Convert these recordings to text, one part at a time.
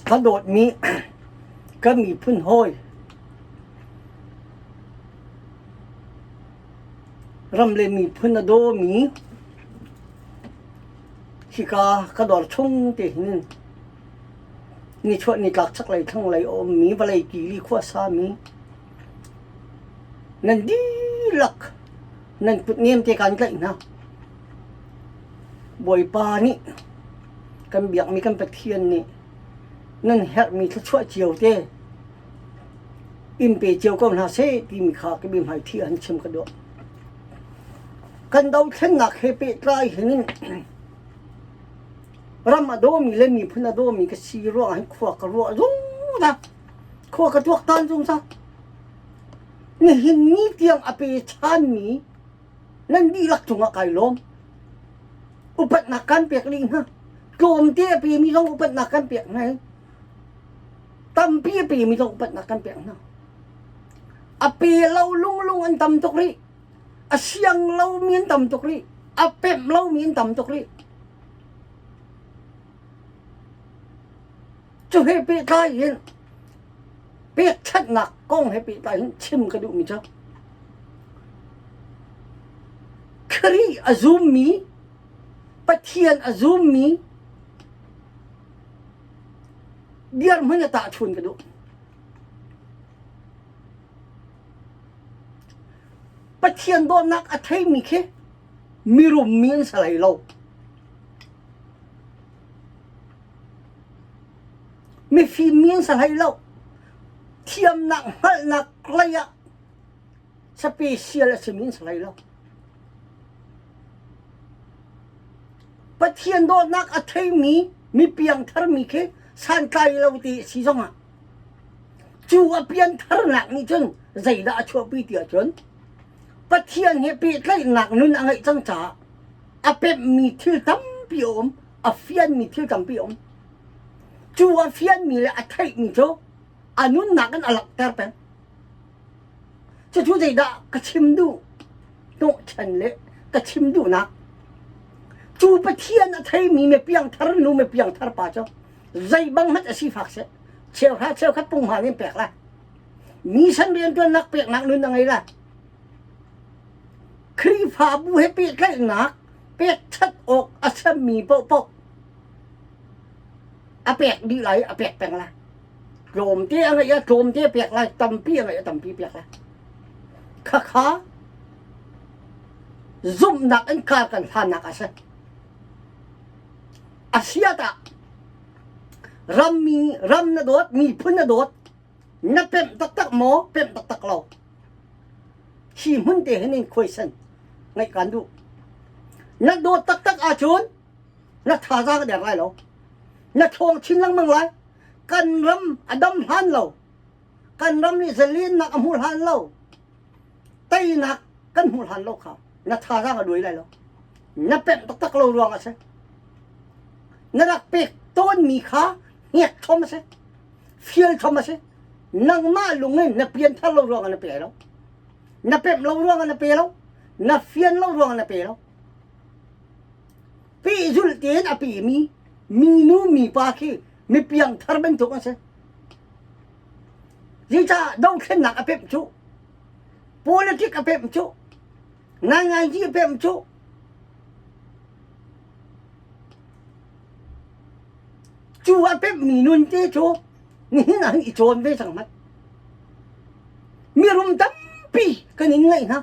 Ka dawtmi ka miphun hawi ram le miphun a dawmi hika ka dawr chung te hin nichuah nitlak chaklei thlanglei a ummi vawlei kili khuasami nan dihlak nan kut nem te kaan tlaih hna. Bawipa nih kan biakmi kan Pathian nih nan herhmi thluachuah cio te in pe cio ko hna seh timi kha ka biahmaiṭhi ah han chim ka duh. Kan dothlennak he pehtlai hin ram a dawmi le miphun a dawmi ka si ruangah hin khua ka ruah zungzal. Khua ka tuaktan zungzal. Nihin ni tiang a pe ṭhanmi nan dihlak cungah kai lawm. Upatnak kan pek dih hna. Tlawmte a pemi zong upatnak kan pek hna i tampi a pemi zong upatnak kan pek hna. A pe lo lunglung an tam tuk rih. A siang lomi an tam tuk rih. A pemh lomi an tam tuk rih. Cu he pehtlai in pekchanhnak kong he pehtlai in chim ka duhmi cu Khrih a zummi Pathian a zummi dirhmun a tahchun ka duh. Pathian dawtnak a theimi khi mirum mi an si hlei lo. Mifim mi an si hlei lo. Thiamnak hngalhnak lei ah special a simi an si hlei lo. Pathian dawtnak a theimi mi piangthar mi khi santlai lo ti si zongah cu a piantharnak nih cun zeidah a chuahpi ti ahcun Pathian he pehtlaihnak nun a ngeih cang caah a pemhmi thil tampi a um, a fianmi thil tampi a um. Cu a fianmi le a theihmi cu a nunnak in a langhter peng. Cucu zeidah ka chim duh hnawhchan le ka chim duhnak. Cu Pathian a theimi mi piangthar nu mi piangthar pa cu zei bang hmanh a sifak seh cheuhra cheukhat punghman in pek lai. Mi san rianṭuannak peknak nun a ngei lai. Khrihfabu he pehtlaihnak pekchanh awk a semmi paohpaoh a pek dih lai i a pek peng lai. Tlawmte a ngeih ah tlawmte a pek lai, tampi a ngeih ah tampi pek lai. Khakha zumhnak in kar kan hlannak a si. A siat ah rammi ram na dawt, miphun na dawt, na pemh taktak maw, pemh taktak lo. Hi hmun te hin in khuaisan ngaih kaan duh. Na dawt taktak ahcun na thazaang a der lai lo. Na ṭhawng chin lengmang lai. Kan ram a dam hlan lo. Kan ram nih zalennak a hmu hlan lo. Teinak kan hmu hlan lo kha na thazaang a duai lai lo. Na pemh taktak lo ruang a si. Na rak pek tawnmi kha hnek chom a si. Fial chom a si. Nangmah lung in na pianthar lo ruangah na pe lo. Na pemh lo ruangah na pe lo. Na fian lo ruangah na pe lo. Pehzulh tein a pemi minu mipa khi mi piangthar bantuk an si. Zeicah dothlennak a pemh cu? Politic a pemh cu? Ngaingaiji a pemh cu? Cu a pemhmi nun te cu nihin ah hin i cawn ve cang hmanh. Mirum tampi kan in ngeih hna.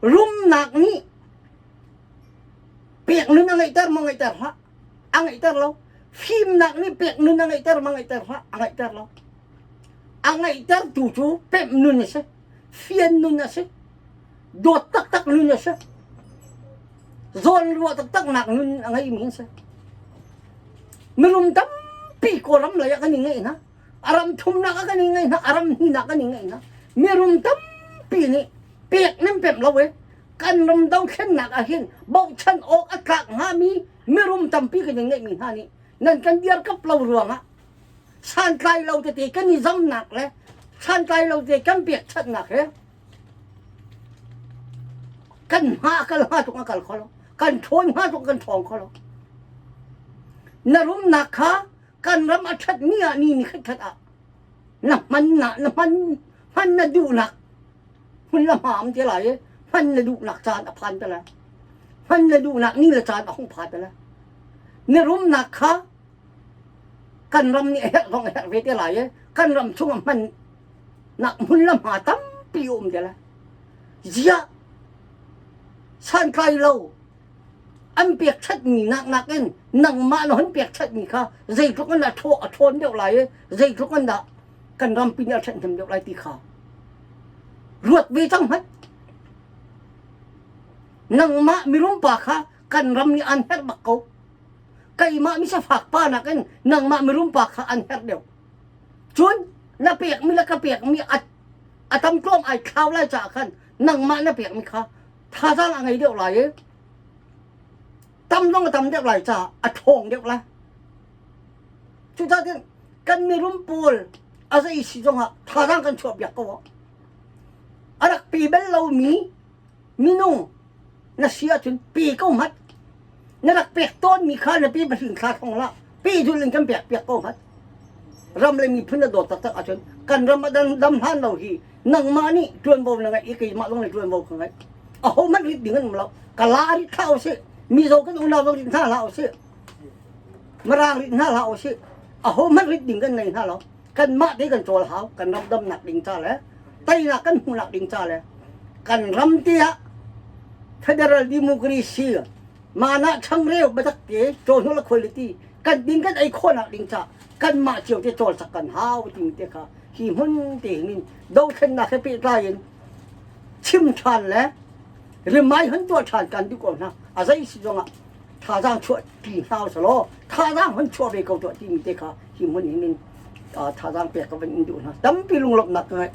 Rumnak nih pek nun a ngeihter maw ngeihter hlah? A ngeihter lo. Fimnak nih pek nun a ngeihter maw ngeihter hlah? A ngeihter lo. A ngeihtertu cu pemh nun a si. Fian nun a si. Dawt taktak nun a si. Zawnruah taktaknak nun a ngeimi an si. Mirum tampi Kawlram lei ah kan i ngeih hna. A ram thumnak ah kan i ngeih hna. A ram hnihnak kan i ngeih hna. Mirum tampi nih pek nan pemh lo i kan ram dothlennak ah hin bochan awk a tlak hngami mirum tampi kan i ngeihmi hna nih nan kan dirkap lo ruangah santlai lo tete kan i zamnak le santlai lo te kan pekchanhnak he kan hma kal hnga tuk a kal kho lo kan ṭhawn hnga tuk kan ṭhawng kho lo na rumnak kha. Kan ram a ṭhat ni ah ni ni khat khat ah na hman na na hman hman na duhnak hmun la hma am te lai i hman na duhnak caan a phan te lai. Hman na duhnak ni le caan a hung phan te lai. Na rumnak kha kan ram nih a herh zong a herh ve te lai i kan ram chung ah hman nak hmun le hma tampi a um te lai. Ziah santlai lo an pekchanhmi nak nakin nangmah na hun pekchanhmi kha zeitluk in dah a ṭhawn deuh lai i zeitluk in dah kan rampi nih a ṭhathnem deuh lai ti kha ruat ve cang hmanh. Nangmah mirum pa kha kan ram nih an herh bak ko. Keimah misafak pa nakin nangmah mirum pa kha an herh deuh. Cun na pekmi le ka pekmi a tam tlawm ai thlau lai caah khan nangmah na pekmi kha thazaang a ngei deuh lai i tam zong a tam deuh lai caah a ṭhawng deuh lai. Cucaah kan mirum pawl a zei si zongah thazaang kan chuah piak ko awk. A rak pe bal lomi minung na si ahcun pe ko hmat. Na rak pek tawnmi kha na pe pahling thla thong hlah. Pe dul in kan pek piak ko hmat. Ram le miphun na dawt taktak ahcun kan ram a dam hlan lo hi nangmah nih ṭuanvo na ngeih i keimah zong nih ṭuanvo ka ngeih. Ahohmanh rit ding an um lo. Kala rit hlah usih. Mizo kan unau zong rit hna hlah usih. Mirang rit hna hlah usih. Ahohmanh rit ding kan nei hna lo. Kanmah te kan cawl hau. Kan ram damnak ding ca le teinak kan hmuhnak ding ca le kan ram te ah federal democracy mana changreu biatak te cawhnul a quality kan ding kan ei khawhnak ding ca kanmah cio te cawlsak kan hau timi te kha hi hmun te hin dothlennak he pehtlai in chim ṭhan le rimai hun tuah ṭhan kan duh ko hna. A zei si zongah thazaang chuah ṭi hna usalaw thazaang hun chuah ve ko tuah timi te kha hi hmun hin in thazaang pek ka van in duh hna. Tampi lunglawmhnak ka ngei.